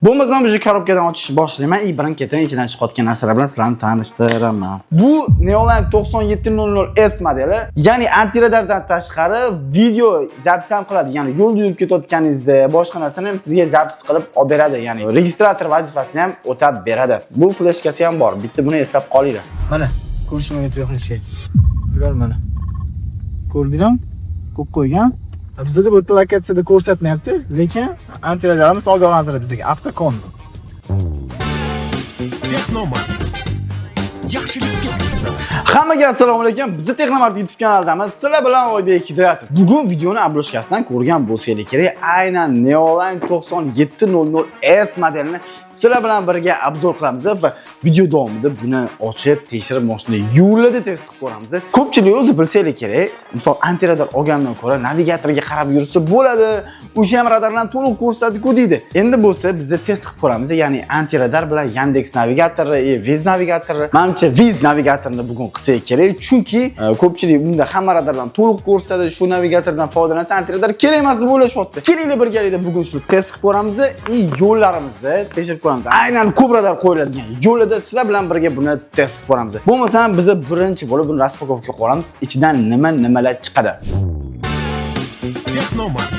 Bo'lmasam уже коробка dan ochishni boshlayman и birin-ketin ichidan chiqayotgan narsalar bilan sizlarni tanishtiraman. Bu Neoline 9700S modeli, ya'ni antiradardan tashqari video запись ham qiladi. Ya'ni yo'lda yurib ketayotganingizda boshqa narsani ham sizga запись qilib olib beradi. Ya'ni registrator vazifasini ham o'tab beradi. Bu fleshkasi ham bor. Bitta buni eslab qolinglar. Mana ko'rishimga kerak. Bular mana. Ko'rdinglarmi? Qo'yib qo'ygan. Bizada bu yerda lokatsiyada ko'rsatmayapti, lekin antiradarimiz ogohlantiradi bizga. Avtokon. Texnomart. Yaxshilikka buyursin. Hammaga assalomu alaykum. Bizni Texnomart YouTube kanalidamiz. Sizlar bilan Oybek Hidoyatov. Bugun videoni обложка sidan ko'rgan bo'lsanglar kerak, aynan Neoline 9700S modelini sizlar bilan birga обзор qilamiz va video davomida buni ochib, tekshirib, mashina yo'lida test qilib ko'ramiz. Ko'pchilik o'zi bilsanglar kerak, misol antiradar olgandan ko'ra navigatorga qarab yursa bo'ladi. O'sha ham radarlarni to'liq ko'rsatadi-ku deydi. Endi bo'lsa biz test qilib ko'ramiz, ya'ni antiradar bilan Yandex navigatori, Waze navigatori. Manimcha Waze navigatorini bugun qilsak kerak, chunki ko'pchilik unda hamma radarlarni to'liq ko'rsatadi, shu navigatordan foydalansa antiradar kerak emas deb o'ylashyapti. Kelinglar, birgalikda bugun shuni test qilib ko'ramiz и yo'llarimizda tekshirib ko'ramiz. Aynan ko'p radar qo'yiladigan yo'lida sizlar bilan birga buni test qilib ko'ramiz. Bo'lmasam biz birinchi bo'lib buni распаковка qilamiz, ichidan nima nimalar chiqadi. Texnomart.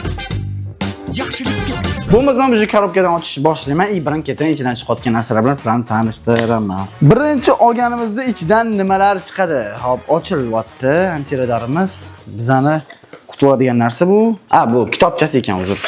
Yaxshilikka buyursin. Bo'lmasam уже коробка dan ochishni boshlayman и birin-ketin ichidan chiqayotgan narsalar bilan sizlarni tanishtiraman. Birinchi olganimizda ichidan nimalar chiqadi? Hop, ochilyapti antiradarimiz. Bizani kutib oladigan narsa bu. A, bu kitobchasi ekan, uzr.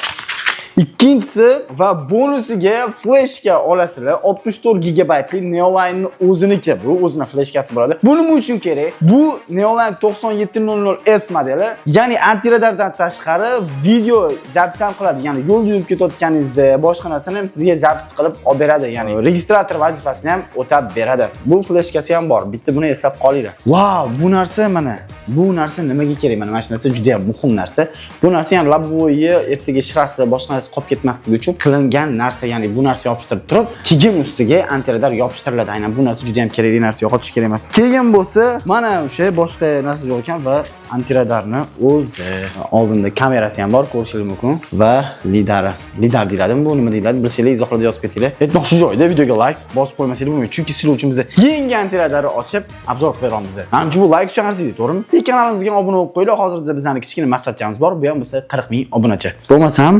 Ikkinchisi va bonusiga fleshka olasizlar. 64 gigabaytli Neoline'ni o'ziniki bu, o'zini fleshkasi bo'ladi. Bu nima uchun kerak? Bu Neoline 9700S modeli, ya'ni antiradardan tashqari video запись ham qiladi. Ya'ni yo'lda yurib ketayotganingizda boshqa narsani ham sizga запись qilib olib beradi. Ya'ni registrator vazifasini ham o'tab beradi. Bu fleshkasi ham bor. Bitta buni eslab qolinglar. Vau, bu narsa mana, bu narsa nimaga kerak? Mana shu narsa juda ham muhim narsa. Bu narsa ya'ni лобовой ertaga shirasi, boshqa narsa qolib ketmasligi uchun qilingan narsa, ya'ni bu narsa yopishtirib turib, keyin ustiga antiradar yopishtiriladi. Aynan bu narsa juda ham kerakli narsa, yo'qotish kerak emas. Keyin bo'lsa, mana o'sha boshqa narsa yo'q ekan va antiradarni o'zi oldinda kamerasi ham bor, ko'rishingiz mumkin va lidari. Lidar deyiladimi bu, nima deyiladi? Bilsanglar izohlarda yozib ketinglar. Aytmoqchi joyida videoga like bosib qo'ymasanglar bo'lmaydi, chunki sizlar uchun biz yangi antiradarni ochib обзор qilib beramiz. Manimcha bu like uchun arziydi, to'g'rimi? И kanalimizga ham obuna bo'lib qo'yinglar. Hozirda bizning kichkina maqsadchamiz bor, bu ham bo'lsa 40 ming obunachi. Bo'lmasam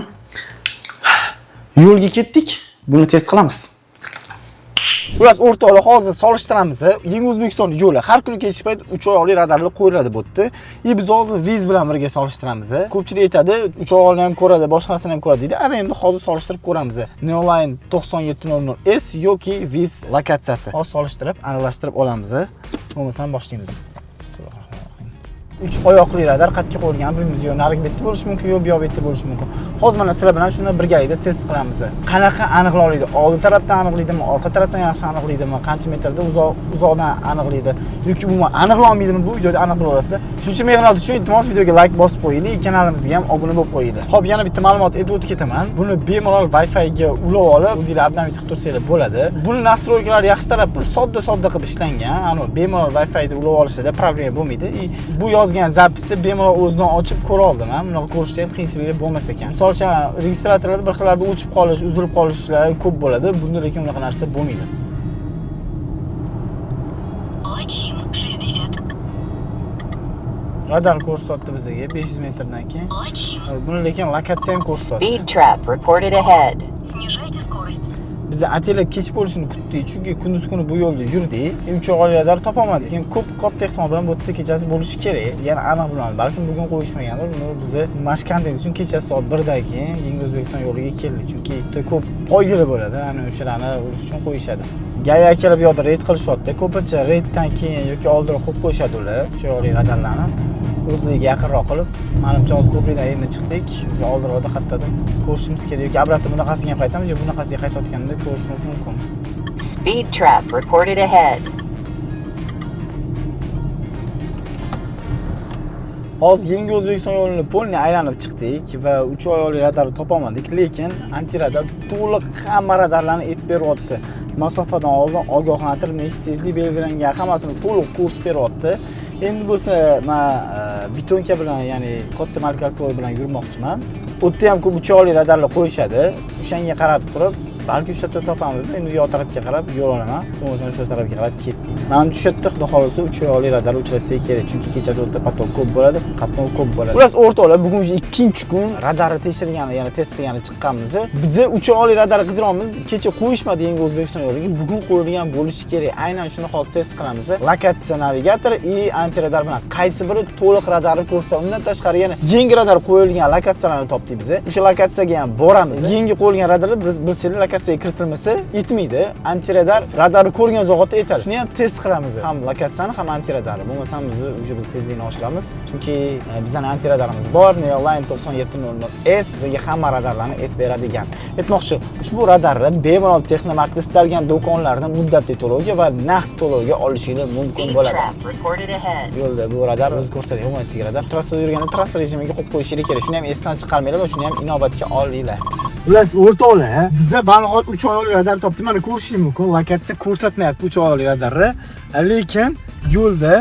yo'lga ketdik, buni test qilamiz. Xullas, o'rtoqlar, hozir solishtiramiz. Yangi O'zbekiston yo'li har kuni kechki payt 3 oyoqli radarlar qo'yiladi bu yerda. И biz hozir Waze bilan birga solishtiramiz. Ko'pchilik aytadi, 3 oyoqli ham ko'radi, boshqa narsani ham ko'radi deydi. Ana endi hozir solishtirib ko'ramiz. Neoline 9700S yoki Waze lokatsiyasi. Hozir solishtirib, aniqlashtirib olamiz. Bo'lmasam boshlaymiz. Bismillahirrohmanirrohim. 3 oyoqli radar qayerga qo'yilgan bilmaymiz. Yo narigi betda bo'lishi mumkin, yo bu yoq betda bo'lishi mumkin. Hozir mana sizlar bilan shuni birgalikda test qilamiz. Qanaqa aniqlaydi? Oldi tarafdan aniqlaydimi, orqa tarafdan yaxshi aniqlaydimi, qancha metrda uzoq uzoqdan aniqlaydi yoki umuman aniqlolmaydimi, bu videoda aniq bila olasizlar. Shuning uchun mehnat uchun iltimos videoga like bosib qo'yinglar, kanalimizga ham obuna bo'lib qo'yinglar. Xo'p, yana bitta ma'lumot aytib o'tib ketaman. Buni bemalol Wi-Fi ga ulab olib, o'zinglar обновить qilib tursanglar bo'ladi. Buni настройка lari yaxshi tarafi sodda-sodda qilib ishlangan. Ani bemalol Wi-Fi da ulab olishda problema bo'lmaydi. И bu yozgan запись i bemalol o'zidan ochib ko'ra oldim. Ha, bunaqa ko'rishda ham qiyinchiliklar bo'lmas ekan. Misol uchun, registratorlarda bir xillarda o'chib qolish, uzilib qolishlar ko'p bo'ladi. Bunda lekin unaqa narsa bo'lmaydi. Лачин 60. Radar ko'rsatdi bizga 500 metrdan keyin. Лачин. Buni lekin lokatsiya ham ko'rsatdi. Speed trap reported ahead. Снижайте скорость. Biz ataylab kech bo'lishini kutdik, chunki kunduz kuni bu yo'lda yurdik, uch oyoqli radar topolmadik. Keyin ko'p katta ehtimol bilan bu yerda kechasi bo'lishi kerak. Yana aniq bilmadim, balkim bugun qo'yishmagandir. Buni bizni mana shu kontent uchun kechasi soat 1dan keyin Yangi O'zbekiston yo'liga keldik, chunki yerda ko'p poygalar bo'ladi, ana o'shalarni urish uchun qo'yishadi. ГАИ kelib bu yoqda reyd qilishyapti. Ko'pincha reyddan keyin yoki oldinroq qo'yib qo'yishadi ular uch oyoqli radarlarni o'zligiga yaqinroq qilib. Manimcha, hozir ko'prikdan endi chiqdik, o'sha oldinroqda qayerdadir ko'rishimiz kerak yoki обратно bunaqasiga ham qaytamiz yo bunaqasiga qaytayotganda ko'rishimiz mumkin. Speed trap reported ahead. Hozir Yangi O'zbekiston yo'lini полный aylanib chiqdik va uch oyoqli radarni topolmadik, lekin antiradar to'liq hamma radarlarni aytib beryapti. Masofadan oldin ogohlantirib, necha tezlik belgilangan, hammasini to'liq ko'rsatib beryapti. Endi bo'lsa man бетонка bilan, ya'ni katta малокольцевой bilan yurmoqchiman. U yerda ham ko'p uch oyoqli radarlar qo'yishadi. O'shanga qarab turib Balki o'sha yerda topamiz. Endi u yoq tarafga qarab yo'l olaman. Bo'lmasam o'sha tarafga qarab ketdik. Manimcha, o'sha yerda, xudo xohlasa, uch oyoqli radar uchratsak kerak, chunki kechasi u yerda поток ko'p bo'ladi, qatnov ko'p bo'ladi. Xullas, o'rtoqlar, bugun уже ikkinchi kun radarni tekshirgani, yana test qilgani chiqqanmiz. Bizni uch oyoqli radar qidiryapmiz. Kecha qo'yishmadi Yangi O'zbekiston yo'liga, bugun qo'yilgan bo'lishi kerak. Aynan shuni hozir test qilamiz. Lokatsiya navigator и antiradar bilan qaysi biri to'liq radarni ko'rsa, undan tashqari yana yangi radar qo'yilgan lokatsiyalarni topdik biz. O'sha lokatsiyaga ham boramiz. Yangi qo'yilgan radarlar, biz bilsanglar, lokatsiyaga kiritilmasa etmaydi. Antiradar radarni ko'rgan zahoti etadi. Shuni ham test qilamiz. Ham lokatsiyani, ham antiradarni. Bo'lmasam biz уже biz tezlikni oshiramiz. Chunki bizning antiradarimiz bor, Neoline 9700 S sizga hamma radarlarni aytib beradigan. Aytmoqchi, ushbu radarni bemalol Texnomartda istalgan do'konlardan muddatli to'lovga va naqd to'lovga olishingiz mumkin Speed bo'ladi. trap reported ahead. Yo'lda bu radar o'zi ko'rsatadi, o'ngdagi radar. Trassada yurganda trassa rejimiga qo'yib qo'yishingiz kerak. Shuni ham esdan chiqarmanglar va shuni ham inobatga olinglar. Xullas, o'rtoqlar, biza Banxot uch oyoqli radar topdik. Mana, ko'rishingiz mumkin, lokatsiya ko'rsatmayapti uch oyoqli radarni. Lekin yo'lda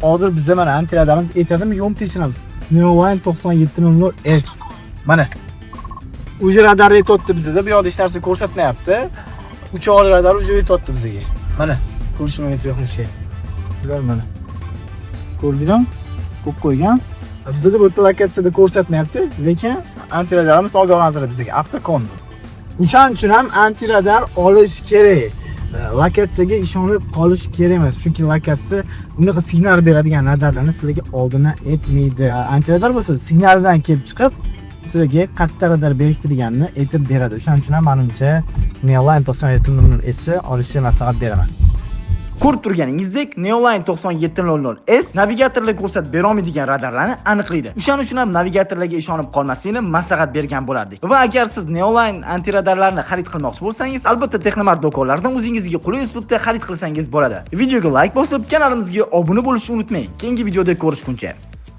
hozir biza mana antiradarimiz aytadimi, yo'qmi, tekshiramiz. Neoline 9700 S. Mana. Уже radar aytyapti bizada, bu yoqda hech narsa ko'rsatmayapti. Uch oyoqli radar уже aytyapti bizga. Mana, ko'rishim yo'q. Ular mana. Ko'rdinglarmi? Qo'yib qo'ygan. Bizada bu yerda lokatsiyada ko'rsatmayapti, lekin antiradarimiz ogohlantiradi bizga. Avtokon. O'shaning uchun ham antiradar olish kerak. Lokatsiyaga ishonib qolish kerak emas, chunki lokatsiya unaqa signal beradigan radarlarni sizlarga oldindan aytmaydi. Antiradar bo'lsa, signaldan kelib chiqib sizlarga qayerda radar berkitilganini aytib beradi. O'shaning uchun ham manimcha Neoline 9700 S olishni maslahat beraman. Ko'rib turganingizdek, Neoline 9700 S navigatorlar ko'rsatib berolmaydigan radarlarni aniqlaydi. O'shaning uchun ham navigatorlarga ishonib qolmaslikni maslahat bergan bo'lardik. Va agar siz Neoline antiradarlarni xarid qilmoqchi bo'lsangiz, albatta Texnomart do'konlaridan o'zingizga qulay uslubda xarid qilsangiz bo'ladi. Videoga like bosib, kanalimizga obuna bo'lishni unutmang. Keyingi videoda ko'rishguncha.